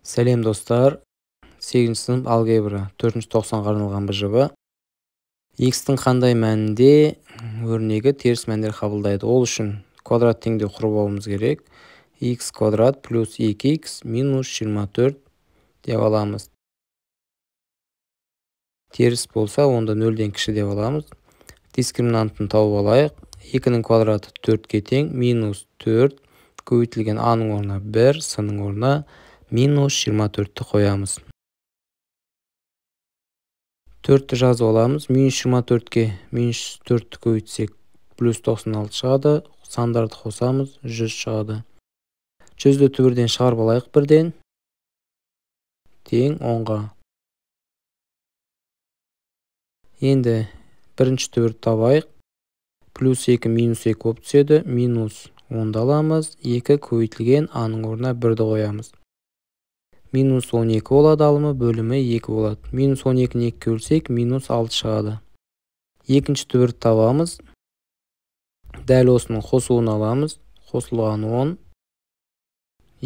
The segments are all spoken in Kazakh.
Сәлем достар. 8-ші сынып алгебра 4-ші тоқсанға арналған БЖБ. X-тің қандай мәнінде өрнегі теріс мәндер қабылдайды. Ол үшін квадрат теңдеу құрып алуымыз керек. X квадрат плюс 2x минус 24 деп аламыз. Теріс болса, онда 0-ден кіші деп аламыз. Дискриминантын тауып алайық. 2-нің квадраты 4-ке тең, минус 4 көбейтілген а-ның орнына 1, с-ның орнына минус 24-ті қоямыз. 4-ті жазып аламыз. Минус 24-ке минус 4-ті көбейтсек, плюс 96 шығады. Сандарды қосамыз, 100 шығады. 100-ді түбірден шығарып алайық бірден. Тең 10-ға. Енді бірінші түбірді табайық. Плюс 2 минус 2 болып түседі. Минус 10-ды аламыз. 2 көбейтілген а-ның орнына 1-ді қоямыз. Минус 12 болады алымы, бөлімі 2 болады. Минус 12-ні 2-ге бөлсек, минус 6 шығады. Екінші түбірді табамыз. Дәл осының қосуын аламыз. Қосылған 10,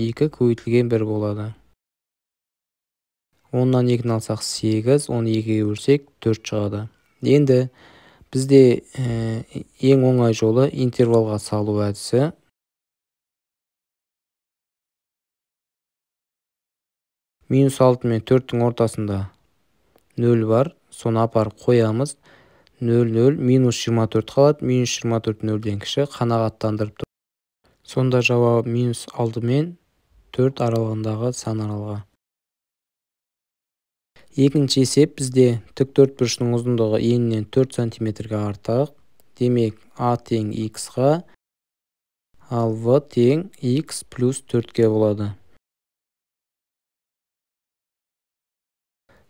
2 көбейтілген 1 болады. 10-нан 2-ні алсақ 8, оны 2-ге бөлсек 4 шығады. Енді бізде ең оңай жолы интервалға салу әдісі. Минус 6 мен 4-тің ортасында 0 бар, соны апарып қоямыз. 0, 0, минус 24 қалады, минус 24 0-ден кіші, қанағаттандырып тұр. Сонда жауабы минус 6 мен 4 аралығындағы сан аралығы. Екінші есеп бізде тік төрт бұрыштың ұзындығы енінен 4 сантиметрге артық. Демек, А тең X-ға, ал В тең X плюс 4-ке болады.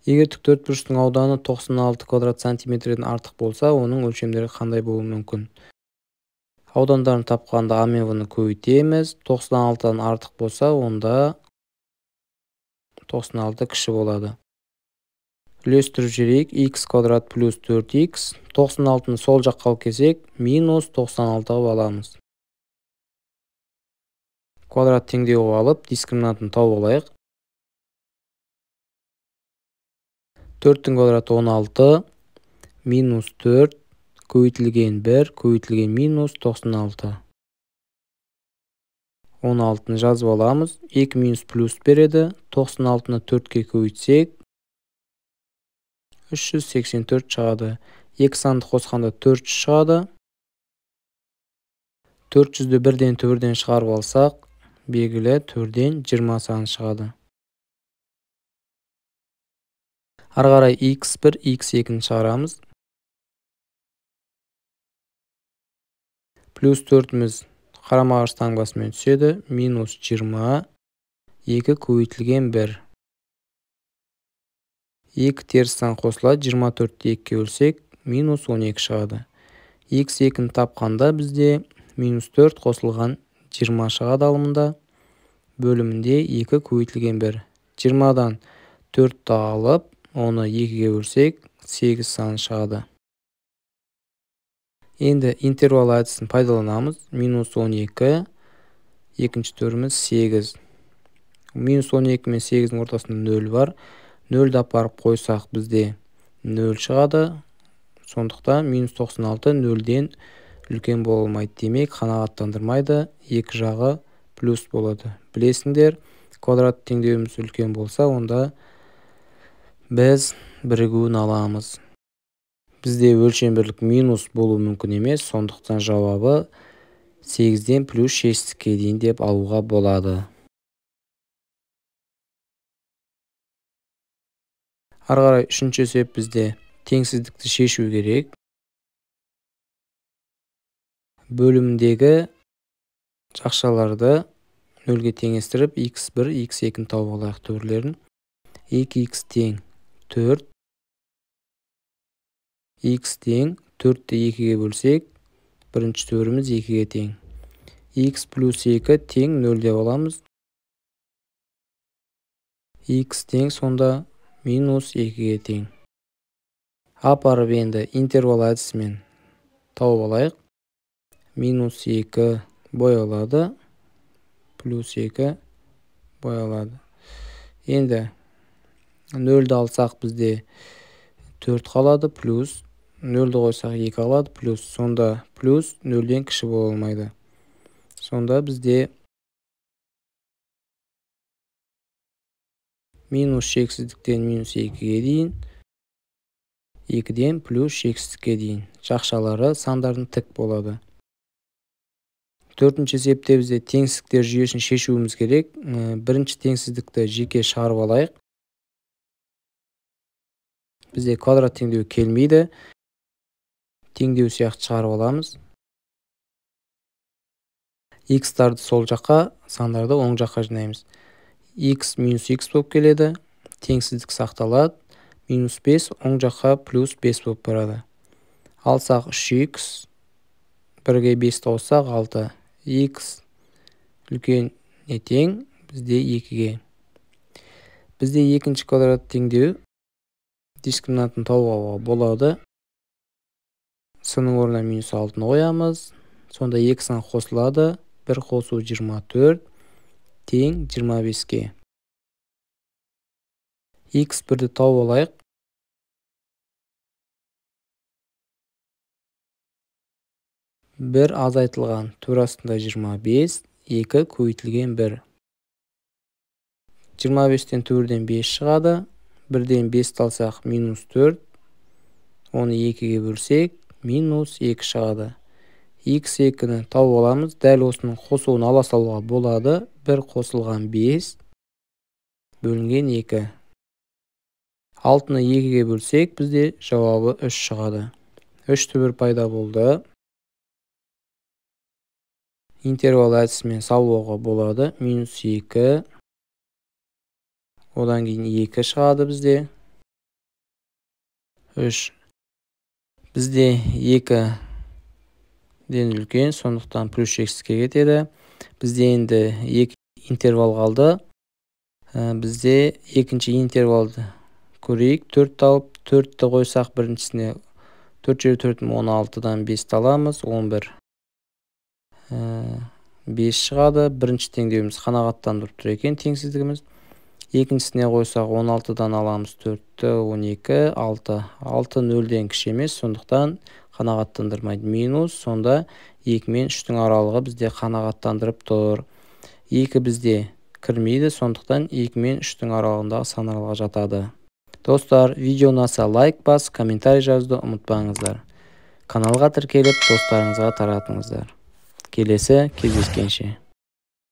Егер тік төрт бұрыштың ауданы 96 квадрат сантиметрден артық болса, оның өлшемдері қандай болуы мүмкін? Аудандарын тапқанда А мен В-ны көбейтеміз. 96-дан артық болса, онда 96 кіші болады. Үлестіріп жіберейік. X квадрат плюс 4x. 96-ны сол жаққа алып келсек, минус 96 қылып аламыз. Квадрат теңдеу алып, дискриминантын тауып алайық. 4-тің квадраты 16, минус 4, көбейтілген 1, көбейтілген минус 96. 16-ны жазып аламыз. 2 минус плюс береді. 96-ны 4-ке көбейтсек, 384 шығады. 2 санды қосқанда 400 шығады. 400-ді бірден түбірден шығарып алсақ, белгілі 4-ден 20 саны шығады. Ары қарай x1, x2-ні шығарамыз. Плюс 4-іміз қарама-қарсы таңбасымен түседі. Минус 20, 2 көбейтілген 1. 2 теріс сан қосылады. 24-ті 2-ге бөлсек, минус 12 шығады. X2-ні тапқанда бізде минус 4 қосылған 20 шығады алымында. Бөлімінде 2 көбейтілген 1. 20-дан 4-ті алып, оны 2-ге бөлсек, 8 саны шығады. Енді интервал әдісін пайдаланамыз. Минус 12, екінші төріміз 8. Минус 12 мен 8-дің ортасында 0 бар. 0-ді апарып қойсақ, бізде 0 шығады. Сондықтан минус 96 0-ден үлкен бола алмайды. Демек, қанағаттандырмайды. Екі жағы плюс болады. Білесіңдер, квадрат теңдеуіміз үлкен болса, онда біз бірігуін аламыз. Бізде өлшем бірлік минус болуы мүмкін емес, сондықтан жауабы 8-ден плюс 6-ке дейін деп алуға болады. Ары қарай үшінші есеп бізде теңсіздікті шешу керек. Бөлімдегі жақшаларды 0-ге теңестіріп, x1, x2-ні тауып алайық түбірлерін. 2x тең 4, x тең 4-ті 2-ге бөлсек, бірінші түбіріміз 2-ге тең. X плюс 2 тең 0 деп аламыз. X тең сонда минус 2-ге тең. Апарып енді интервал әдісімен тауып алайық. Минус 2 боялады, плюс 2 боялады. Енді 0-ді алсақ бізде 4 қалады, плюс 0-ді қойсақ 2 қалады, плюс. Сонда плюс 0-ден кіші бола алмайды. Сонда бізде минус шексіздіктен минус 2-ге дейін, 2-ден плюс шексіздікке дейін. Жақшалары сандардың тік болады. Төртінші есепте бізде теңсіздіктер жүйесін шешуіміз керек. Бірінші теңсіздікті жеке шығарып алайық. Бізде квадрат теңдеу келмейді. Теңдеу сияқты шығарып аламыз. X-тарды сол жаққа, сандарды оң жаққа жинаймыз. X минус X болып келеді. Теңсіздік сақталады. Минус 5 оң жаққа плюс 5 болып барады. Алсақ 3x, 1-ге 5 қоссақ 6. X үлкен не тең бізде 2-ге. Бізде екінші квадрат теңдеу дискриминантын тауып алуға болады. С-ның орнына минус 6-ны қоямыз. Сонда екі сан қосылады. 1 қосу 24 тең 25-ке. X1-ді тауып алайық. 1 азайтылған түр астында 25, 2 көбейтілген 1. 25-тен түбірден 5 шығады. 1-ден 5 алсақ минус 4. Оны 2-ге бөлсек минус 2 шығады. X2-ні тауып аламыз. Дәл осының қосуын ала салуға болады. 1 қосылған 5 бөлінген 2. 6-ны 2-ге бөлсек бізде жауабы 3 шығады. 3 түбір пайда болды. Интервал әдісімен салуға болады. Минус 2. Одан кейін 2 шығады бізде. 3. Бізде 2-ден үлкен, сондықтан плюс шексіздікке кетеді. Бізде енді 2 интервал қалды. Бізде екінші интервалды көрейік. 4 тауып, 4-ті қойсақ біріншісіне 4 жері 4 16-дан 5 аламыз, 11. 5 шығады. Бірінші теңдеуіміз қанағаттандырып тұр екен теңсіздігіміз. Екіншісіне қойсақ 16-дан аламыз 4-ті, 12, 6. 6 0-ден кіші емес, сондықтан қанағаттандырмайды. Минус, сонда 2 мен 3-тің аралығы бізде қанағаттандырып тұр. 2 бізде кірмейді, сондықтан 2 мен 3-тің аралығындағы сан аралығы жатады. Достар, видео ұнаса лайк бас, комментарий жазуды ұмытпаңыздар. Каналға тіркеліп, достарыңызға таратыңыздар. Келесі кездескенше.